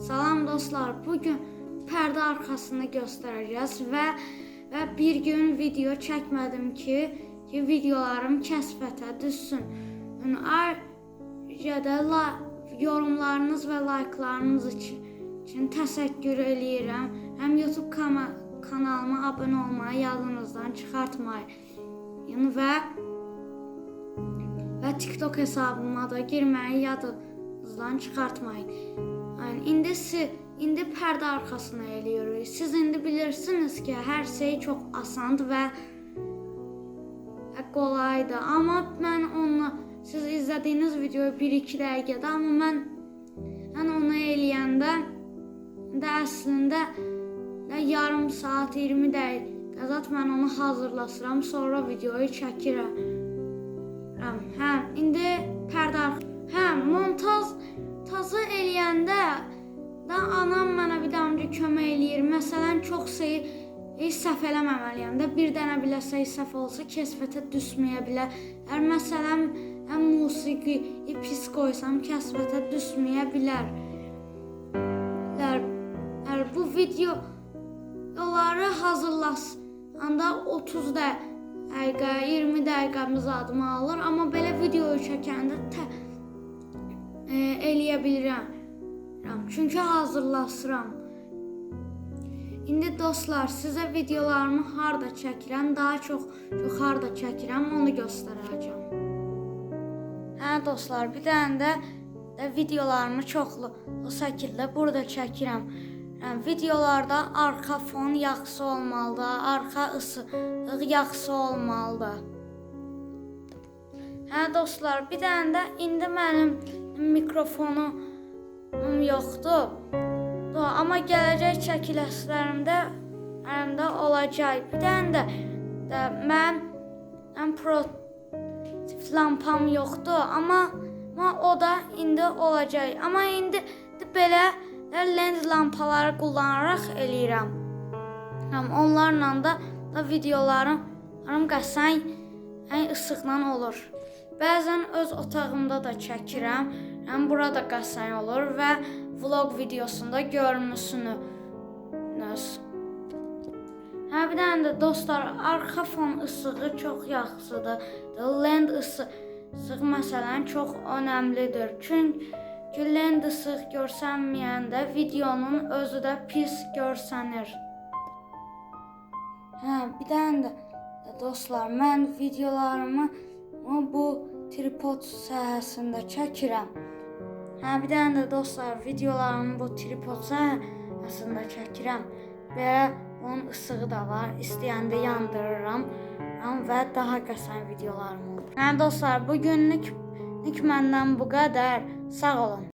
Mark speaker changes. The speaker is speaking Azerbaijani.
Speaker 1: Salam dostlar, bugün pərdə arxasını göstərəcəyik və bir gün video çəkmədim ki videolarım kəsfətə düşsün. Ayrıca da yorumlarınız və like'larınız üçün təşəkkür eləyirəm. Həm YouTube kanalıma abunə olmayı yadınızdan çıxartmayın və TikTok hesabıma da girməyi yadınızdan çıxartmayın. Yəni indi pərdə arxasına eləyirik. Siz indi bilirsiniz ki, hər şey çox asandır və qolaydır. Amma mən onu siz izlədiyiniz videoyu 1-2 dəqiqədə, amma mən onu eləyəndə də əslində də yarım saat, 20 dəqiqə zat mən onu hazırlasıram, sonra videoyu çəkirəm. Hə, indi pərdə montaj tazı eləyəndə də anam mənə bir damcı kömək eləyir. Məsələn, çox şeyi səhv eləməməliyəm də. Bir dənə belə şey səhv olsa kəsfətə düşməyə bilər. Məsələn, musiqi pis qoysam kəsfətə düşməyə bilər. Bu videoları hazırlasanda 30 dəqiqə, 20 dəqiqəmiz adımı alır. Amma belə videoyu çəkəndə eləyə bilirəm. Çünki hazırlasıram. İndi dostlar, sizə videolarımı harda çəkirəm, daha çox harda çəkirəm, onu göstərəcəm. Hə dostlar, bir dənə də videolarımı çoxlu o şəkildə burada çəkirəm. Yəni, videolarda arxa fon yaxşı olmalıdır, arxa ışıq yaxşı olmalıdır. Hə dostlar, bir dənə də indi mənim mikrofonum yoxdur. Amma gələcək çəkilişlərimdə əlimdə olacaq. Bir dənə də mənim protiv lampam yoxdur, amma o da indi olacaq. Amma indi belə led lampaları kullanaraq eləyirəm. Onlarla da videolarım qəşəng işıqla olur. Bəzən öz otağımda da çəkirəm. Yəni burada qəşəng olur və vlog videosunda görmüsünüz. Hə, bir dənə də dostlar, arxa fon işığı çox yaxşıdır. Led işıq məsələn çox önəmlidir. Çünki led işıq görsənməyəndə videonun özü də pis görsənir. Hə, bir dənə də dostlar, mən videolarımı bu tripod sahəsində çəkirəm. Hə, bir dənə də dostlar, videolarımı bu tripod sahəsində çəkirəm. Belə bunun işığı da var. İstəyəndə yandırıram və daha qəşəng videolarım olur. Hə dostlar, bugünlük məndən bu qədər. Sağ olun.